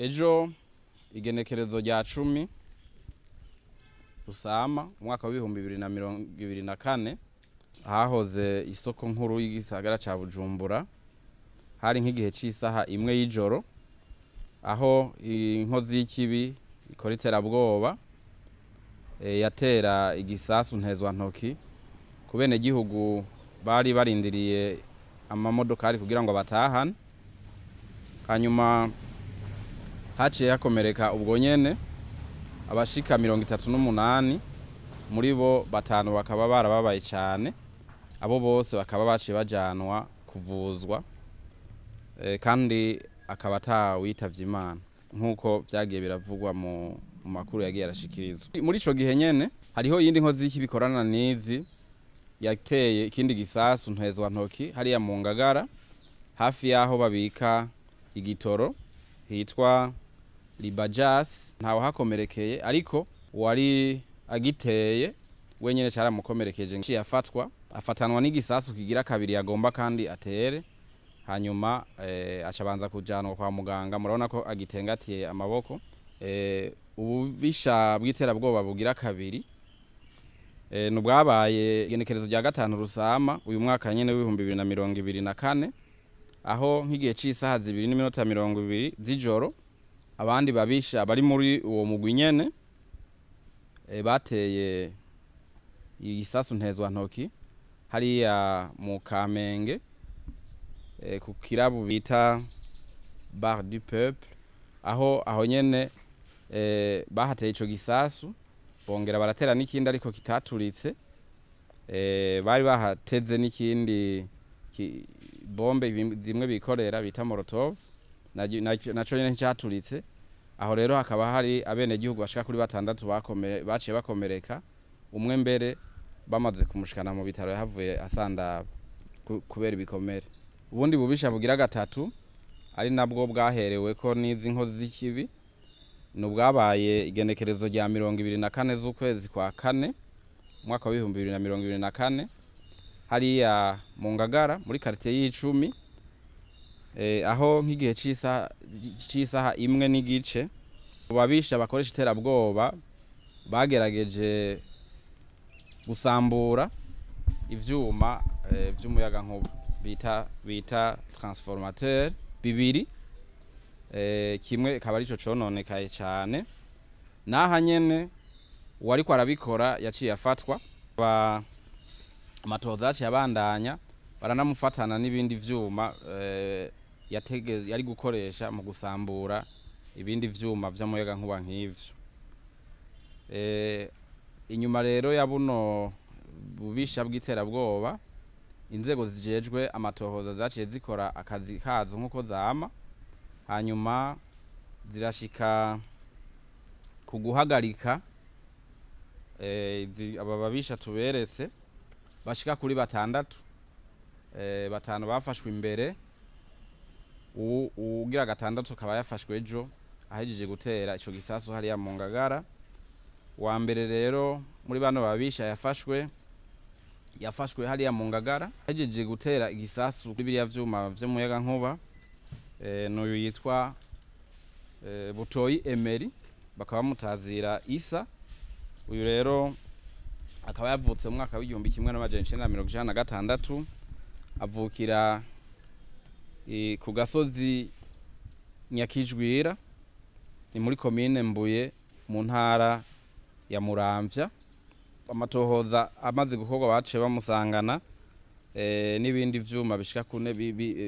Ejo igenekerezo rya 10 Rusama umwaka wa 2024, hahoze isoko nkuru y'igisagara ca Bujumbura, hari nk'igihe c'isaha 1 y'ijoro, aho inkozi y'ikibi ikora iterabwoba yatera igisasu ntezwantoki ku benegihugu bari barindiriye amamodokari kugira ngo batahane. Hanyuma haciye hakomereka ubwo nyene abashika 38, muri bo 5 bakaba barababaye cane. Abo bose bakaba baciye bajanwa kuvuzwa, kandi akaba atawitavye Imana nk'uko vyagiye biravugwa mu makuru yagiye arashikirizwa. Muri ico gihe nyene hariho iyindi nkozi y'ikibi ikorana n'izi yateye ikindi gisasu ntezwantoki hariya mu Ngagara, hafi y'aho babika igitoro hitwa Libajas. Ntawe hakomerekeye, ariko uwari agiteye wenyene caramukomerekeje, ciye afatwa, afatanwa n'igisasu kigira kabiri yagomba kandi atere. Hanyuma acabanza kujanwa kwa muganga, murabona ko agitengatiye amaboko. Ububisha bw'iterabwoba bugira kabiri nubwabaye igenekerezo rya 5 Rusama uyu mwaka nyene w'2024, aho nk'igihe c'isaha 2:20 z'ijoro abandi babisha bari muri uwo mugwi nyene bateye igisasu ntezwantoki hariya mu Kamenge, ku kirabu bita Bar du Peuple, aho nyene bahateye ico gisasu, bongera baratera n'ikindi ariko kitaturitse. Bari bahateze n'ikindi bombe zimwe bikorera bita Molotov, naco nyene nticaturitse. Aho rero hakaba hari abenegihugu bashika kuri 6 baciye bakomereka, umwe mbere bamaze kumushikana mu bitaro yahavuye asandaba kubera ibikomere. Ubundi bubisha bugira gatatu, ari nabwo bwaherewe ko n'izi nkozi z'ikibi, nubwabaye igenekerezo rya 24 z'ukwezi kwa 4 umwaka wa 2024, hariya mu Ngagara muri quartier y'icumi, aho nk'igihe c'isaha 1:15 babisha bakoresha iterabwoba bagerageje gusambura ivyuma vy'umuyagankuba bita transformateur bibiri, kimwe kaba arico cononekaye cane. Naha nyene uwariko arabikora yaciye afatwa, amatohoza yaciye abandanya, baranamufatana n'ibindi vyuma yari gukoresha mu gusambura ibindi vyuma vy'umuyagankuba nk'ivyo. Inyuma rero ya buno bubisha bw'iterabwoba, inzego zijejwe amatohoza zaciye zikora akazi kazo nk'uko zama, hanyuma zirashika ku guhagarika aba babisha tuberetse bashika kuri 6. 5 bafashwe imbere, uwugira 6 akaba yafashwe ejo ahejeje gutera ico gisasu hariya mu Ngagara. Wa mbere rero muri bano babisha yafashwe hariya mu Ngagara ahejeje gutera igisasu kuri biriya vyuma vy'umuyagankuba, n'uyu yitwa Butoyi Emery, bakaba bamutazira Isa. Uyu rero akaba yavutse mu mwaka wa 1996, avukira ku gasozi Nyakijwira, ni muri komine Mbuye mu ntara ya Muramvya. Amatohoza amaze gukorwa baciye bamusangana n'ibindi vyuma bishika kune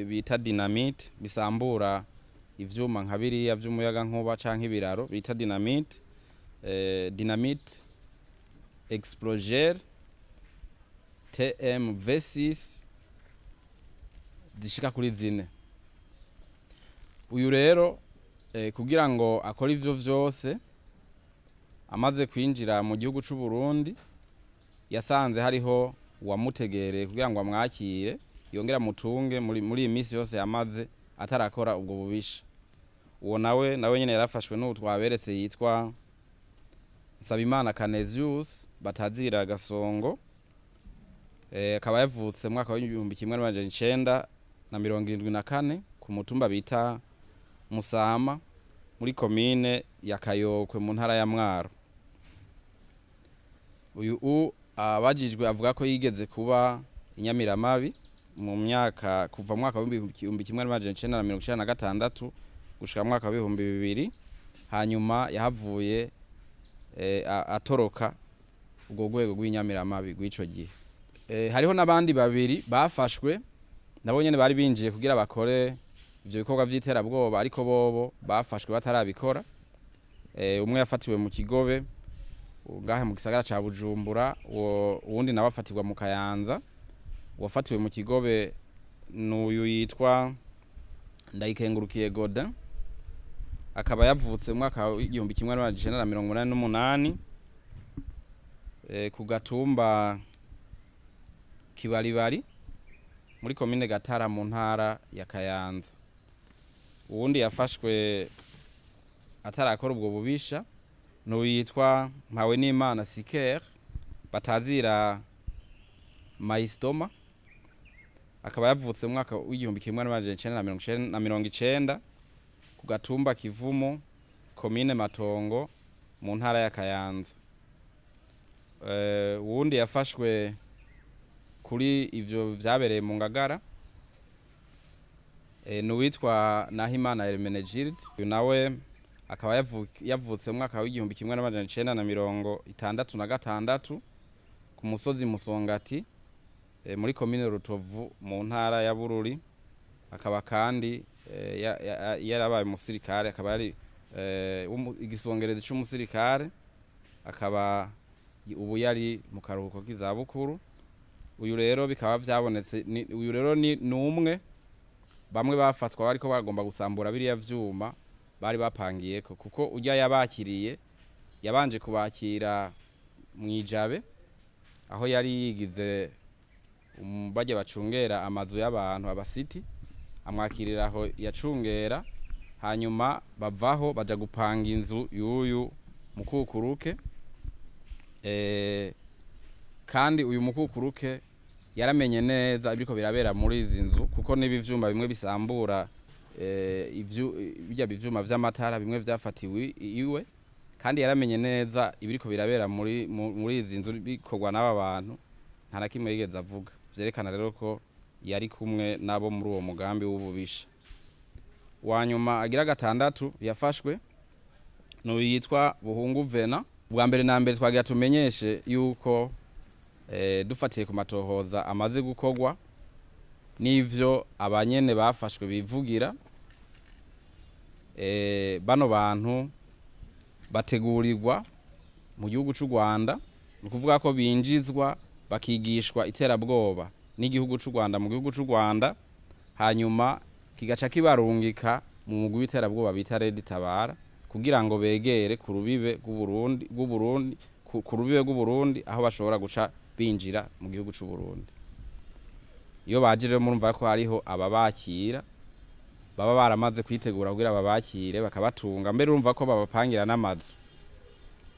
bita dynamite, bisambura ivyuma nka biriya vy'umuyagankuba canke ibiraro bita dynamite, dynamite explosive TMV6 zishika kuri 4. Uyu rero kugira ngo akore ivyo vyose, amaze kwinjira mu gihugu c'u Burundi yasanze hariho uwamutegereye kugira ngo amwakire yongera mutunge muri iyi minsi yose yamaze atarakora ubwo bubisha. Uwo nawe nyene yarafashwe n'uwo twaberetse yitwa Nsabimana Canesius batazira Gasongo, akaba yavutse mu mwaka wa 1974 ku mutumba bita Musama, muri komine ya Kayokwe mu ntara ya Mwaro. Uyu abajijwe avuga ko yigeze kuba inyamiramabi mu myaka kuva mu mwaka w'1996 gushika mu mwaka w'2000, hanyuma yahavuye atoroka ubwo rwego rw'inyamiramabi rw'ico gihe. Hariho n'abandi babiri bafashwe nabo nyene bari binjiye kugira bakore ivyo bikorwa vy'iterabwoba, ariko bobo bafashwe batarabikora. Umwe yafatiwe mu Kigobe ngahe mu gisagara ca Bujumbura, uwundi nawe afatirwa mu Kayanza. Uwafatiwe mu Kigobe n'uyu yitwa Ndayikengurukiye Godin, akaba yavutse mu mwaka w'1988 ku gatumba Kibaribari muri komine Gatara mu ntara ya Kayanza. Uwundi yafashwe atarakora ubwo bubisha n'uwitwa Mpawenimana Siker batazira Maistoma, akaba yavutse mu mwaka w'1990 ku gatumba Kivumo komine Matongo mu ntara ya Kayanza. Uwundi yafashwe kuri ivyo vyabereye mu Ngagara n'uwitwa Nahimana Hermenegilde, uyu nawe akaba yavutse mu mwaka w'1966 ku musozi Musongati muri komine Rutovu mu ntara ya Bururi, akaba kandi yarabaye umusirikare, akaba yari igisongerezi c'umusirikare, akaba ubu yari mu karuhuko k'izabukuru. Uyu rero bikaba vyabonetse, uyu rero ni numwe bamwe bafatwa bariko bagomba gusambura biriya vyuma bari bapangiyeko, kuko urya yabakiriye yabanje kubakira mwijabe aho yari yigize bajya bacungera amazu y'abantu abasiti, amwakirira aho yacungera, hanyuma bavaho baja gupanga inzu y'uyu mukukuruke. Kandi uyu mukukuruke yaramenye neza ibiriko birabera muri izi nzu, kuko nibi vyuma bimwe bisambura bijya bivyuma vy'amatara bimwe vyafatiwe iwe, kandi yaramenye neza ibiriko birabera muri izi nzu bikorwa n'aba bantu, nta na kimwe yigeze avuga. Vyerekana rero ko yari kumwe nabo muri uwo mugambi w'ububisha. Wanyuma agira gatandatu yafashwe n'uyitwa Buhungu Vena. Bwa mbere na mbere twagira tumenyeshe yuko dufatiye ku matohoza amaze gukorwa n'ivyo abanyene bafashwe bivugira, bano bantu bategurirwa mu gihugu c'u Rwanda, ni ukuvuga ko binjizwa bakigishwa iterabwoba n'igihugu c'u Rwanda mu gihugu c'u Rwanda, hanyuma kigaca kibarungika mu mugwi w'iterabwoba bita Red Tabara kugira ngo begere ku rubibe rw'Uburundi ku rubibe rw'Uburundi aho bashobora guca binjira mu gihugu c'u Burundi. Iyo baje rero murumva ko hariho ababakira baba baramaze kwitegura kugira babakire bakabatunga, mbere urumva ko babapangira n'amazu.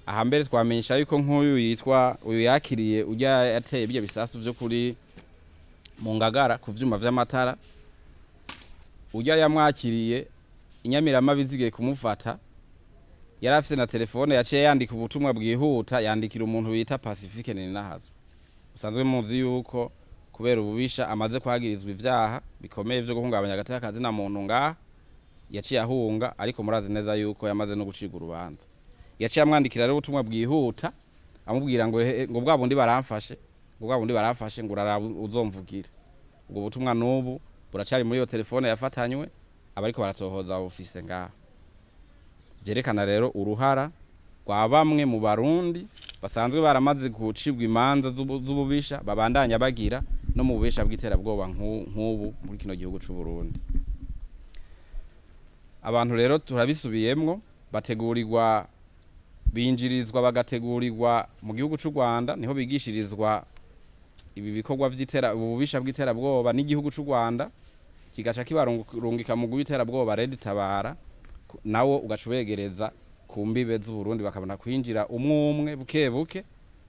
Aha mbere twamenyesha yuko nk'uyu yitwa uyu yakiriye ujya yateye ibyo bisasu vyo kuri mu Ngagara ku vyuma vy'amatara, ujya yamwakiriye inyamirama bizigiye kumufata, yari afise na telefone yaciye yandika ubutumwa bwihuta yandikira umuntu bita Pacifique Ninahazwa, usanzwe muzi yuko kubera ububisha amaze kwagirizwa ivyaha bikomeye vyo guhungabanya agateka kazina muntu ngaha yaciye ahunga, ariko murazi neza yuko yamaze no gucirwa urubanza. Yaciye amwandikira rero ubutumwa bwihuta amubwira ngo ngo bwa bundi baramfashe, ngo bwa bundi baramfashe, ngo uraraba uzomvugira. Ubwo butumwa n'ubu buracari muri iyo telefone yafatanywe abariko baratohoza office ngaha. Vyerekana rero uruhara rwa bamwe mu Barundi basanzwe baramaze gucibwa imanza z'ububisha babandanya bagira no mu bubisha bw'iterabwoba nk'ubu muri kino gihugu c'u Burundi. Abantu rero turabisubiyemwo bategurirwa binjirizwa bagategurirwa mu gihugu c'u Rwanda, niho bigishirizwa ibi bikorwa vy'itera ububisha bw'iterabwoba n'igihugu c'u Rwanda kigaca kibarungika mu gw'iterabwoba Red Tabara, nawo ugaca ubegereza ku mbibe z'u Burundi bakabona kwinjira umwe umwe buke buke,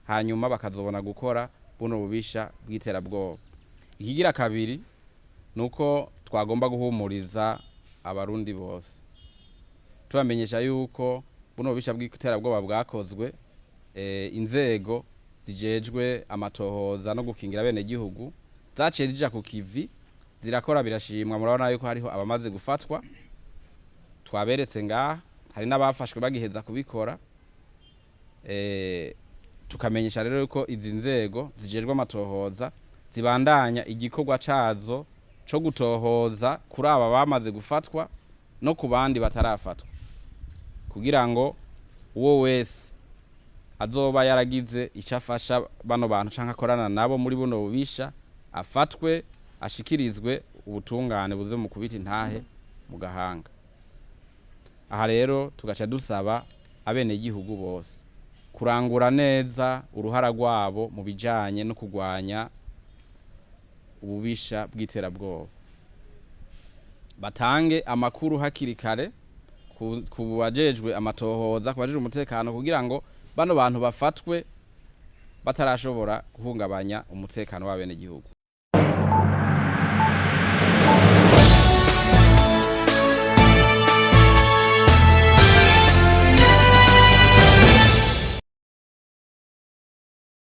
hanyuma bakazobona gukora buno bubisha bw'iterabwoba. Ikigira kabiri nuko twagomba guhumuriza abarundi bose. Tubamenyesha yuko buno bubisha bw'iterabwoba bwakozwe, inzego zijejwe amatohoza no gukingira abenegihugu zaciye zija ku kivi zirakora, birashimwa. Murabona yuko hariho abamaze gufatwa twaberetse ngaha, hari n'abafashwe bagiheza kubikora. Tukamenyesha rero yuko izi nzego zijejwe amatohoza zibandanya igikorwa cazo co gutohoza kuri aba bamaze gufatwa no ku bandi batarafatwa, kugira ngo uwo wese azoba yaragize icyo afasha bano bantu canke akorana nabo muri buno bubisha afatwe, ashikirizwe ubutungane buze mu kubita intahe mu gahanga. Aha rero tugaca dusaba abenegihugu bose kurangura neza uruhara rwabo mu bijanye no kurwanya ububisha bw'iterabwoba, batange amakuru hakiri kare ku bajejwe amatohoza, ku bajejwe umutekano, kugira ngo bano bantu bafatwe batarashobora guhungabanya umutekano w'abenegihugu.